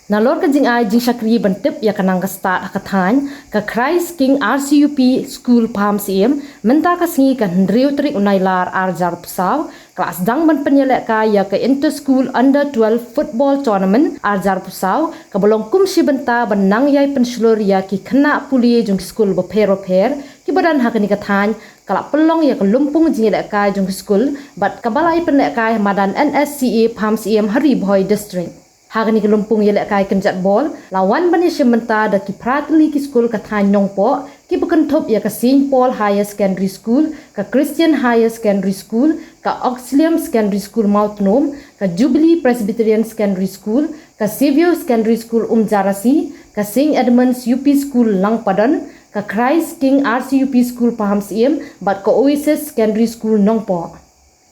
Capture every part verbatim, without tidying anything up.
Nalor ka jingai jingshakri ban tip ïa ka nang ka stad ha ka thaiñ, ka Christ King R C U P School Pahamsyiem, mynta ka sngi ka hynriew tarik u Nailar arhajar arphew saw, ka la sdang ban pynïalehkai ïa ka Inter School Under twelve Football Tournament arhajar arphew saw, kaba long kum shi bynta ban nang ïai pynshlur ïa ki khynnah pule jong ki skul bapher bapher kiba don ha kane ka thaiñ, ka la pynlong ïa ka lympung jingïalehkai jong ki skul, bad kaba la ïa pynlehkai ha madan N S C A Pahamsyiem ha Ri Bhoi District. Ha kane ka lympung ïalehkai kynjat bol, la wan ban ïashim bynta da ki phra tylli ki skul ka thaiñ Nongpoh, kiba kynthup ïa ka Saint Paul Higher Secondary School, ka Christian Higher Secondary School, ka Auxilium Secondary School Mawtnom, ka Jubilee Presbyterian Secondary School, ka Xavier Secondary School Umjarasi, ka Saint Edmund's U P School Langpadon, ka Christ King R C U P School Pahamsyiem, bad ka Oasis Secondary School Nongpoh.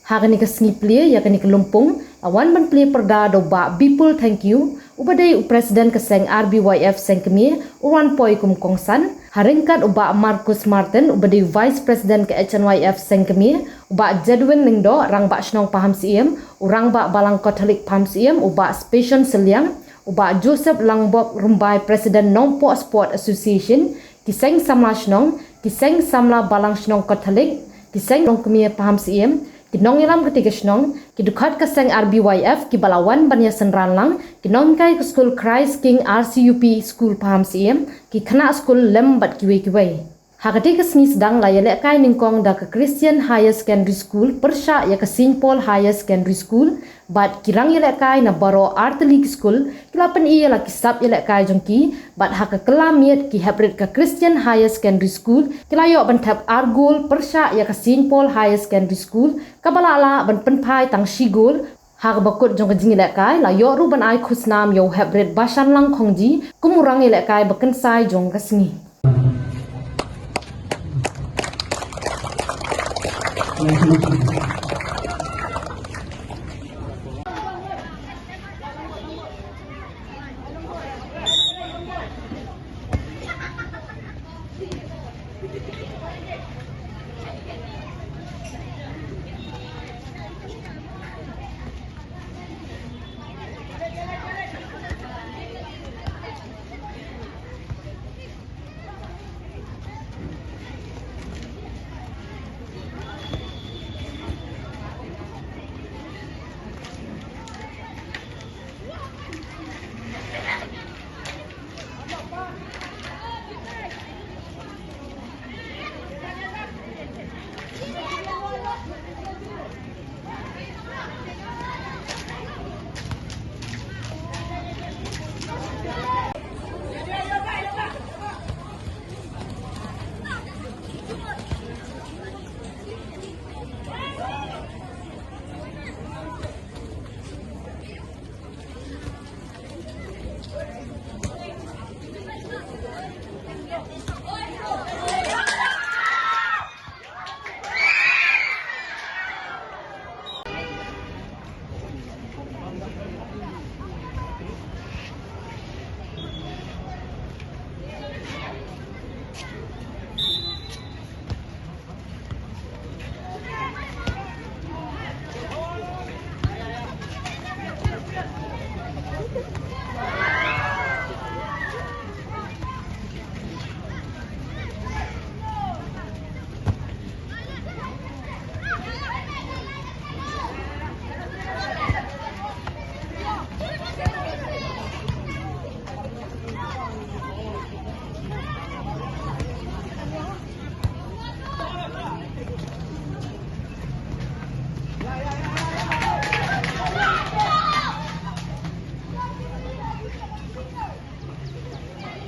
Ha kane ka sngi plie ïa kane ka lympung, la wan ban plie pyrda da u Bah Bipul Thangkhiew, uba dei u President ka seng R B Y F Sengkmie, u wan poi kum kongsan, ha ryngkat u Bah Marcus Martin, uba dei u Vice President ka H N Y F Sengkmie, u Bah Jedwin Lyngdoh, Rangbah Shnong Pahamsyiem, u Rangbah Balang Catholic Pahamsyiem, u Bah Special Sylliang, u Bah Joseph Langbok Rymbai, President Nongpoh Sport Association, ki seng samla shnong, ki seng samla Balang Shnong Catholic, ki seng longkmie Pahamsyiem, ki nongïalam kata ka shnong, ki dkhot ka seng R B Y F kiba la wan ban ïasynran lang, ki nonghikai ka skul Christ King R C U P School Pahamsyiem, ki khynnah skul lem bad kiwei kiwei. Ha kata ka sngi sdang la ïalehkai nyngkong da ka Christian Higher Secondary School pyrshah ïa ka Saint Paul Higher Secondary School, bad ki rang ïalehkai na baroh artylli ki skul, ki la pyni ïa la ki sap ïalehkai jong ki, bad ha ka kylla miet ki heprit ka Christian Higher Secondary School, ki la ïoh ban thep ar gol pyrshah ïa ka Saint Paul Higher Secondary School, kaba la lah ban pynphai tang shi gol, ha kaba kut jong ka jingïalehkai, la ïoh ruh ban ai khusnam ïa u heprit Bashanlang Khongji, kum u rang ïalehkai ba kynsai jong ka sngi.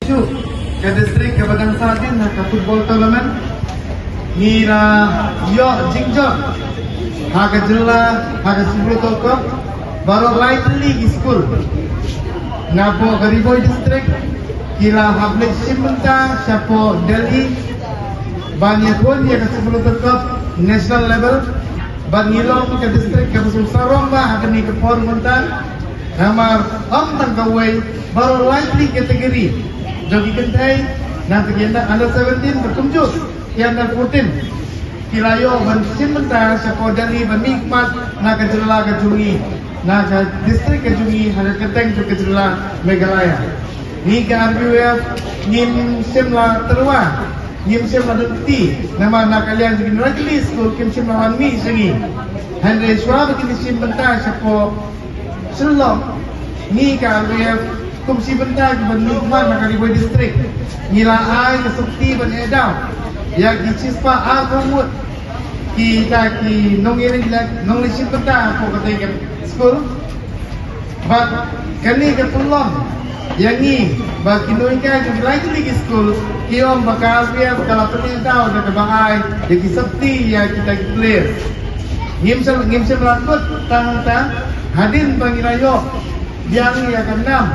Shu, ka district kaba dang sahdien ha ka football tournament. Ngi la ïoh jingjop ha ka jylla, ha ka Subrata Cup, baroh lai tylli ki skul. Napoh ka Ri Bhoi district, ki la hap leit shim bynta shapoh Delhi ban ïakhun ïa ka Subrata Cup national level. Bad ngi long ka district kaba sngewsarong bha ha kane ka por mynta. Namar ym tang kawei, baroh lai tylli category jong ki kynthei, na ka under seventeen bad kumjuh ki under fourteen, ki la ïoh ban shim bynta shapoh Delhi ban mihkhmat na ka jylla ka jong ngi. Na ka district ka jong ngi ha ka kyrteng jong ka jylla Meghalaya. Ngi ka R B Y F ngim shym la tyrwa, ngim shym la don kti, namar na ka liang jong ki Raiteli School kim shym la wan mih sha ngi. Hynrei shuwa ba kin shim bynta shapoh Shillong, ngi ka R B Y F kum shi bynta kiba nukmat na ka Ri Bhoi District, ngi la ai ka sopti ban ïa daw ïa ki shispah arphew ngut kita ki nongïalam, nongleit shim bynta hapoh katei ka skul. Bad kane ka pynlong ïa ngi ba ki nonghikai jong ki lai tylli ki skul ki ong ba ka R B Y F ka la pynïaid daw da kaba ai ïa ki sopti ïa kita ki players. Ngim shym, ngim shym la kut tang hangta hadien ba ngi la ïoh biang ïa ka nam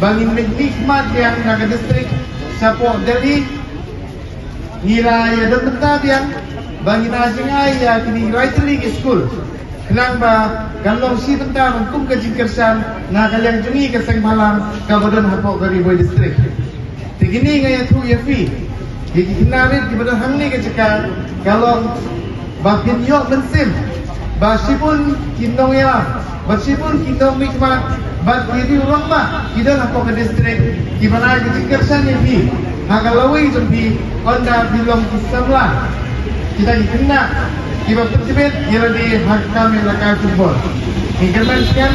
ba ngin leit mihkhmat biang na ka district shapoh Delhi. Ngi la ïa don bynta biang ba ngin ai jngai ïa kine ki lai tylli ki skul, khnang ba kan long shi bynta ban kum ka jingkyrshan na ka liang jong ngi ka seng bhalang kaba don hapoh ka Ri Bhoi District. Te kine nga ïathuh ïa phi, ïa ki khynnah rit kiba don hangne ka jaka, ka long ba phin ïoh mynsiem ba shibun ki nongïalam bad shibun ki nongmihkhmat bad ki riew rangbah ki don hapoh ka district kiban ai ka jingkyrshan ïa phi ha ka lawei jong phi, ynda phi long ki samla, kita ki khynnah kiba pyntbit ïa lade ha ka kam ïalehkai football. Ngi kyrmen skhem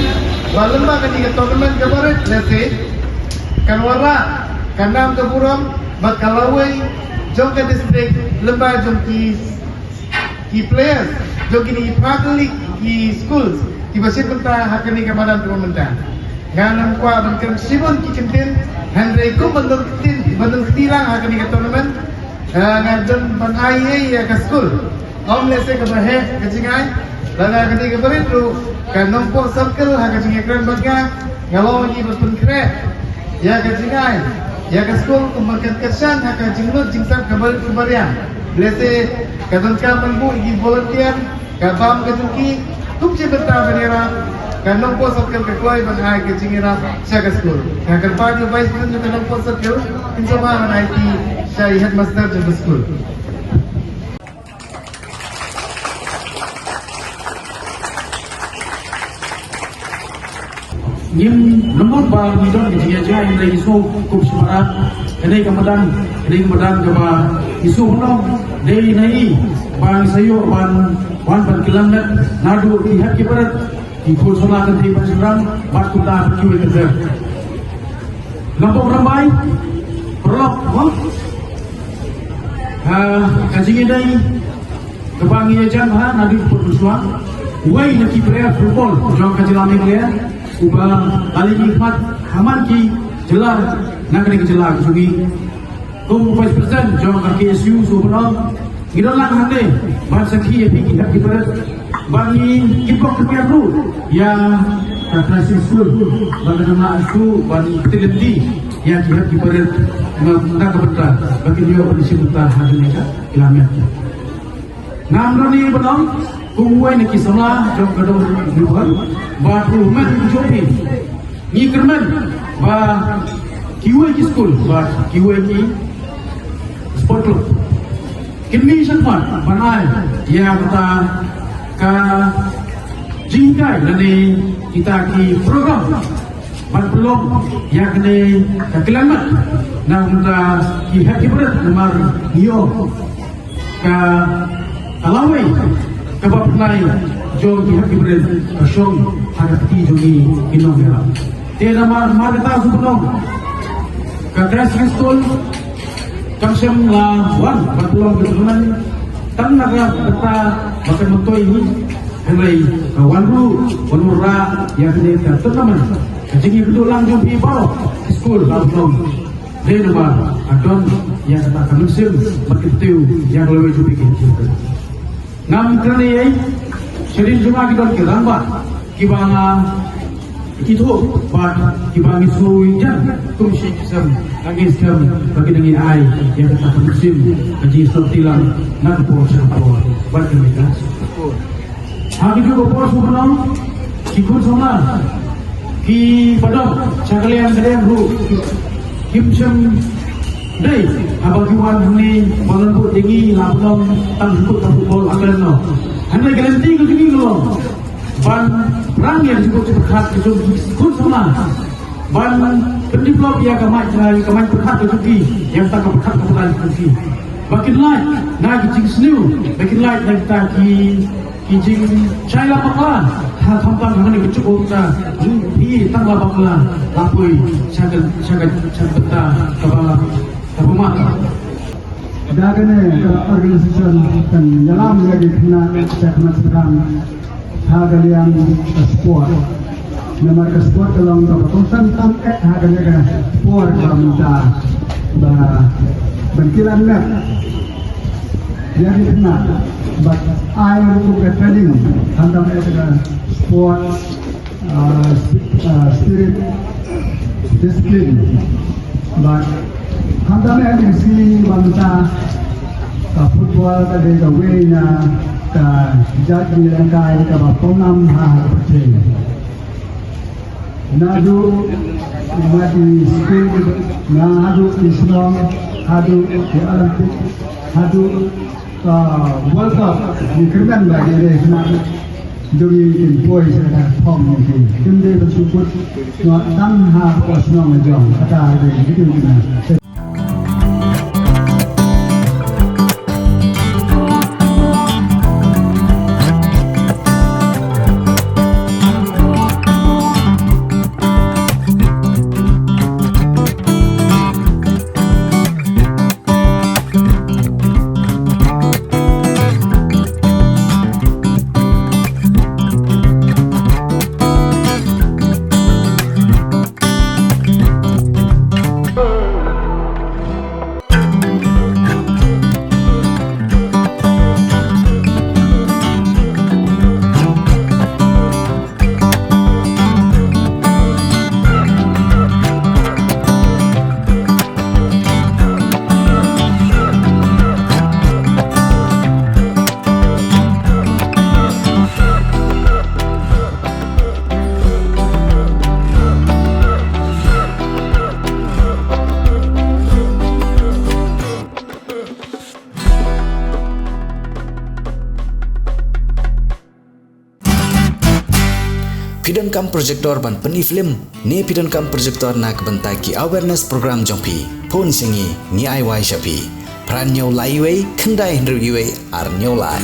ba lyngba kane ka tournament kaba rit lehse kan wanrah ka nam ka burom bad ka lawei jong ka district lyngba jong ki ki players jong kine ki phra tylli ki schools kiba shim bynta ha kane ka madan kaba mynta. Ngam kwah ban kren shibun ki kyntien, hynrei kum ban don kyntien, ban don kti lang ha kane ka tournament, eh, nga don ban ai ei ïa ka skul. Ym lehse kaba heh ka jingai, lada kane kaba rit ruh ka Nongpoh Circle ha ka jingïakren bad nga, nga long ïa ki ban pynkhreh ïa ka jingai ïa ka skul kumba kan kyrshan ha ka jinglut jingsep kaba rit kaba riang. Lehse ka donkam ban buh ïa ki volunteer, ka bam ka jong ki, kum shi bynta ban ïarap, ka Nongpoh Circle ka kloi ban ai ka jingïarap sha ka skul. Nga kyrpad ïa u Vice President jong ka Nongpoh Circle, in sa ban ai kti sha i headmaster jong ka skul. Ngim, namar ba ngi don ka jingïaid jingïaid, ngi sngew kum shi para, kane ka madan, kane ka madan kaba ngi sngew pynlong dei na ngi ba ngi sa ïoh ban wan ban kylliang met naduh ki hep ki barit, ki khun samla kynthei bad shynrang bad kumta bad kiwei ki ter. Nongpoh Rymbai, paralok, mo? Ah, ka jingïadei kaba ngi ïajan ha naduh pynshwa, uwei na ki player football jong ka jylla Meghalaya, uba la leit mihkhmat ha man ki jylla na kane ka jylla ka jong ngi. Kum u Vice President jong ka K S U, sngewbha ngi don lang hangne ban sakhi ïa phi ki hep ki barit. Ba ngi ki pok ki ruh ïa ka Christ School, ba ka jong nga shu ban kti lynti ïa ki hep ki barit na ka bynta ba kin ïoh ban shim bynta ha kane ka kylliang met. Ngam don ïa ban ong kum uwei na ki samla jong ka dong Ri Bhoi bad u hynmen jong phi. Ngi kyrmen ba kiwei ki skul bad kiwei ki sport club kin mih shakhmat ban ai ïa kata ka jinghikai lane kita ki program ban pynlong ïa kane ka kylliang met na ka bynta ki hep ki barit namar ngi ïoh ka, ka lawei kaba pynlait jong ki hep ki barit ka shong ha ka kti jong ngi ki nongïalam. Te namar, namar kata sngewbha nong ka Christ School kam shym la wan ban pynlong ka tournament tang na ka bynta ba kan myntoi hi, hynrei ka wan ruh ban wanrah ïa kane ka tournament. Ka jingïakynduh lang jong phi baroh ki skul la pynlong. Dei namar ka don ïa kata ka mynsiem bad ka kyntiew ïa ka lawei jong phi ki hep ki barit. Ngam kren ei ei, shadien jong nga ki don ki rangbah kiba nga ithuh bad kiba ngi sngew ïajan kum shi ki sem, ka ngi skhem ba ki dang ïai ai ïa kata ka mynsiem ka jingsngewthuh lang na ka por sha ka por bad ka ngi ka Ha kajuh ka por sngewbha nong ki khun samla kiba don sha ka liang ka liang ruh kim shym dei haba ki wan hangne ba ngan buh ïa ngi la pynlong tang shu kut ka football ha ka liang no. Hangne ka lynti ka jong ngi ka long ban Rang ïa ka jingkut jingpyrkhat ka jong ki khun samla ban pyndevelop ïa ka maiñ, ïa ka maiñ pyrkhat ka jong ki, ïa ka pyrkhat ka pyrkhat ka jong ki. Ba kin lait na ki jingsniew, ba kin lait na kita ki, ki jingshai lad bakla. Ha, khamtam ha kane ka jingkut ka jong phi tang la bakla, la poi sha ka, sha ka, sha ka bynta kaba, kaba mat. Da kane ka organisation kan ïalam ïa ki khynnah sha khmat sha khmat ha ka liang ka sport. Namar ka sport ka long kaba kongsan tam eh ha kane ka por kaba mynta, ba ban kylla met ïa ki khynnah bad ai ruh ka training khamtam eh ka sport, ah, sp-, ah, spirit, discipline. Bad khamtam eh ka si ba mynta ka football ka dei kawei na ka jait jingïalehkai kaba pawnam ha ka pyrthei. Naduh na ki school, naduh ki shnong, haduh ki Olympic, haduh ka World Cup, ngi kyrmen ba ki dei khynnah jong ngi kin poi sha ka thong jong ki. Kim dei ban shu kut noh tang hapoh shnong la jong, kata dei ki dei khynnah. Phi donkam projector ban pyni film, ne phi donkam projector na ka bynta ki awareness program jong phi? Phone sha ngi, ngi ai wai sha phi. Phra hynñiew lai wei, khyndai hynriew wei, ar hynñiew lai.